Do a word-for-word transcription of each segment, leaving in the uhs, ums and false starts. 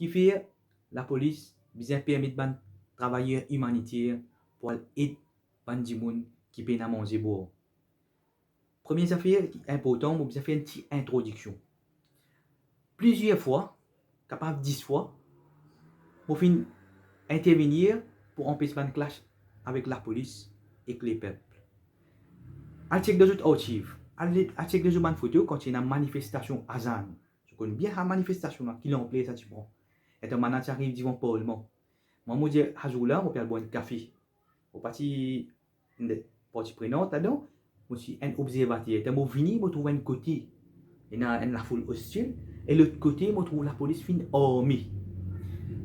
Kifer lapolis bizin permet bann travayer imaniter pou al ed bann dimoun ki pena manze bwar? Premie zafer ki inportan, mo bizin fer enn ti introdiksion. Plizier fwa, kapav dis fwa, mo finn intervenir pou anpes bann clash avek lapolis ek lepep. Al chek dan zot archive, al, al chek dan zot bann foto kan ti ena manifestasion Azan. Zot konn bien sa manifestasion la, ki lanpler sa ti pran. Enn bann la ti ariv divan parlman. Mwa, mo dir, sa zour la, mo pe al bwar enn kafe. Mo pa ti enn parti prenant ladan, mo ti enn obzervater. Ler mo vini, mo trouv enn kote ena enn lafoul ostil, e lot kote, mo trouv lapolis finn arme.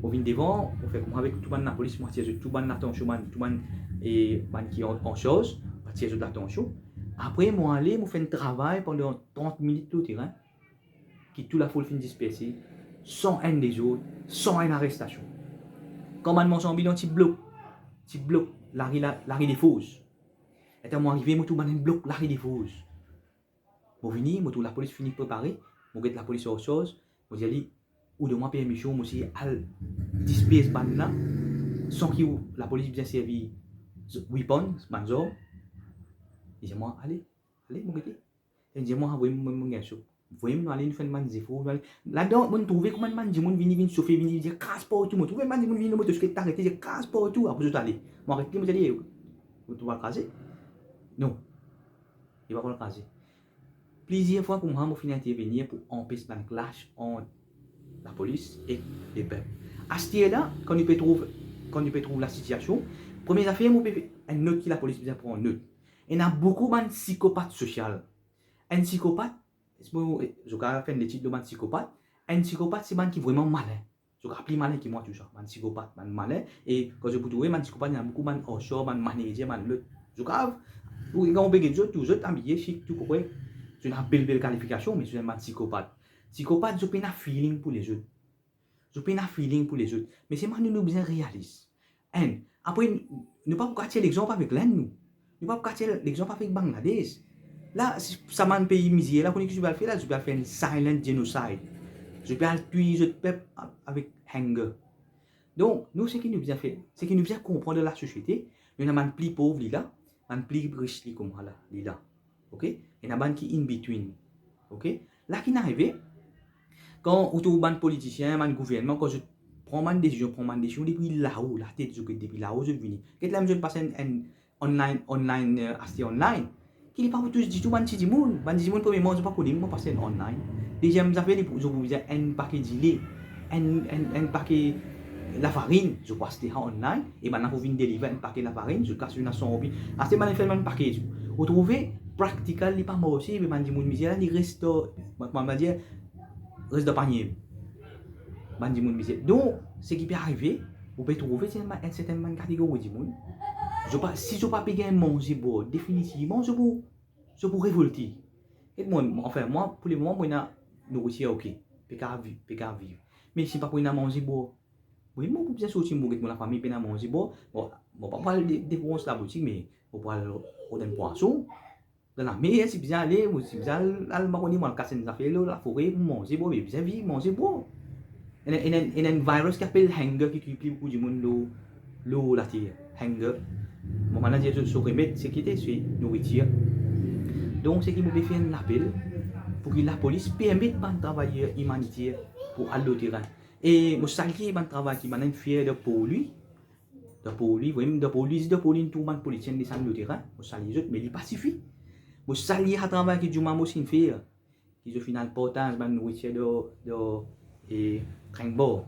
Mo vinn devan, mo fer kouma avek tou bann lapolis, mo atir zot tou bann latansion, bann, tou bann, e, bann ki an, an sarz, mo atir zot latansion. Apre, mo ale, mo fer enn travay pandan trant minit lor terin, ki tou lafoul finn disperse, san enn dezord, san enn arestasion. Kan bann marsan anbilan ti blok, ti blok lari la, lari Defoz. Ler mo arive, mo trouv bann inn blok lari Defoz. Mo vini, mo trouv lapolis fini prepare, mo get lapolis an sarz, mo dir li, ou donn mwa permision, mo sey al dispers bann la, san ki ou, lapolis bizin servi z-, weapon, bann zarm. Li dir mwa, ale, ale, mo gete. Li dir mwa, voye mwa, mo gagn so. Voye nou ale, nou fer enn bann zefor, nou ale. Ladan, mo trouve kouma bann dimoun vini, vinn sofe, vini, vinn kraz partou. Mo trouve bann dimoun vini, mo trouve zot arete, dir kraz partou. Apre zot ale. Mo aret li, mo dir li, ou, ou, ou pral kraze? Non. Li pa pral kraze. Plizier fwa kouma mo finn intervenir pou anpes bann clash ant lapolis ek lepep. Aster la, kan nou pe trouv, kan nou pe trouv lasitiasion, premie zafer, mo pe fer enn not ki lapolis bizin pran not. Ena boukou bann sikopat sosial. Enn sikopat, zot kapav fer enn letid lor bann sikopat. Enn sikopat, se bann ki vreman malin. Zot kapav pli malin ki mwa, tou sa. Bann sikopat, bann malin. E kan zot pou trouve bann sikopat, ena boukou bann an sarz, bann manezer, bann lot. Zot kapav, ou, kan ou pe get zot, tou zot abiye sik, tou korek. Zot ena bel, bel kalifikasion, me zot enn bann sikopat. Sikopat, zot pena feeling pou lezot. Zot pena feeling pou lezot. Me selman nou, nou bizin realis. Enn, apre, nou pa pou kapav tir lexanp avek Lenn, nou. Nou pa pou kapav tir lexanp avek Bangladesh. La, s-, sa bann pei mizer la, kone ki zot pe al fer la? Zot pe al fer enn silent genocide. Zot pe al touy zot pep a-, avek hunger. Donk, nou, seki nou bizin fer, seki nou bizin konpran dan lasosiete, nou ena bann pli pov li la, bann pli ris li kouma la, li la. Ok? Ena bann ki in between. Ok? La ki'nn arive, kan ou trouv bann politisien, bann gouvernman, kan zot pran bann desizion, pran bann desizion depi lao, latet zot get depi lao, zot vini. Get la, zot pas enn, enn online, online, eh, aste online. Ki li pa pou tous ditou bann ti dimoun. Bann ti dimoun, premierman, zot pa kone kouma pas enn online. Deziem zafer, li pou, zot pou bizin enn pake dile, enn, enn, enn pake lafarinn, zot pou aste sa online, e bann la pou vinn deliver enn pake lafarinn, zot kas vinn a san roupi. Aste bann fer bann pake tou. Ou trouve, practical, li pa marse, me bann dimoun mizer la, li res dan, mo, mo, mo dir, res dan panie. Bann dimoun mizer. Donk, seki pe arive, ou pe trouve, se enn, enn serten bann kategori dimoun. Zot pa, si zot pa pe gagn manze bwar, definitivman, zot pou, zot pou revolte. E mwa, anfin, mwa, pou lemoman, mo ena nouritir, ok. Pe kapav viv, pe kapav viv. Me si pa pou ena manze bwar, wi, mo pou bizin sorti, mo pou get mo lafami, pena manze bwar. Bon, mo pa pou al de-, depans laboutik, me mo pou al rod enn pwason. Dan lamer, si bizin ale, mo, si bizin al, al, mo pa kone, mo al kas enn zafer lor lafore pou manze bwar, me bizin viv, manze bwar. Ena, ena, ena enn virus ki apel hunger ki touy pli boukou dimoun lor, lor later. Hunger. Mo, bann la dir zot so remed, seki ete, se nouritir. Donk, seki mo pe fer enn lapel pou ki lapolis permet bann travayer imaniter pou al lor terin. E mo salie bann travay ki bann inn fer dan Port Louis. Dan Port Louis, wi, dan Port Louis, dan Port Louis, inn trouv bann politisien desann lor terin. Mo salie zot, me li pa sifi. Mo salie sa travay ki Djouma Amos inn fer, ki zot finn al partaz bann nouritir dan, dan, e, Trengbor.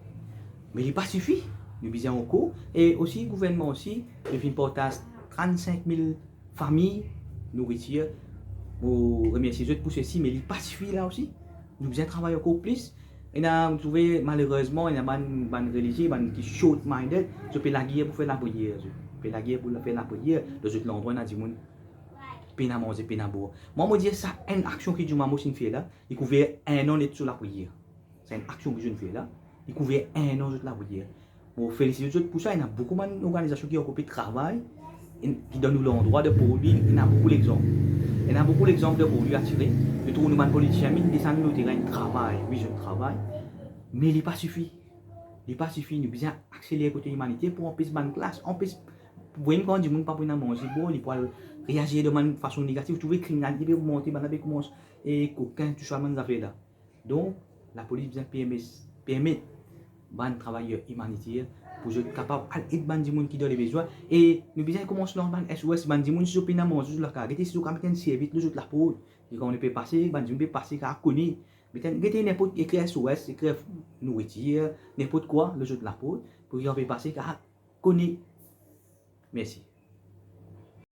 Me li pa sifi. Nou bizin ankor. E osi, gouvernman osi, zot finn partaz trant-sink mil fami nouritir. Mo remersie zot pou sesi, me li pa sifi la osi. Nou bizin travay ankor plis. Ena, mo trouve, malerezman, ena bann, bann relizie, bann ki short-minded, zot pe lager pou fer lapriyer, zot pe lager pou fer lapriyer, dan zot landrwa ena dimoun pena manze, pena bwar. Mwa, mo dir sa, enn aksion ki Djouma Amos inn fer la, li kouver enn an net so lapriyer. Sa enn aksion ki zot inn fer la, li kouver enn an zot lapriyer. Mo felisit zot pou sa, ena boukou bann organizasion ki ankor pe travay, e, ki dan nou landrwa dan Port Louis, ena boukou lexanp. Ena boukou lexanp dan Port Louis a tire. Nou trouv nou bann politisien, inn desann lor terin, inn travay, wi, zot inn travay. Me li pa sifi. Li pa sifi, nou bizin akseler kote imaniter pou anpes bann klas, anpes, voyem kan dimoun pa pou ena manze, bon, li pou al reazir dan bann fason negatif, ou trouve kriminalite pe ogmante, bann la pe koumans, e kokin, tou sa bann zafer la. Donk, lapolis bizin permet, permet bann travayer imaniter pou zot kapav al ed bann dimoun ki dan lebezwin. E nou bizin koumans lans bann S O S, bann dimoun si zot pena manze, zot lakaz, gete si zot kapav met enn sirvit lor zot laport. E kan nou pe pase, bann dimoun pe pase, kapav kone. Met enn, gete ninport, ekrir S O S, ekrir nouritir, ninport kwa lor zot laport, pou ki kan pe pase, kapav kone. Mersi.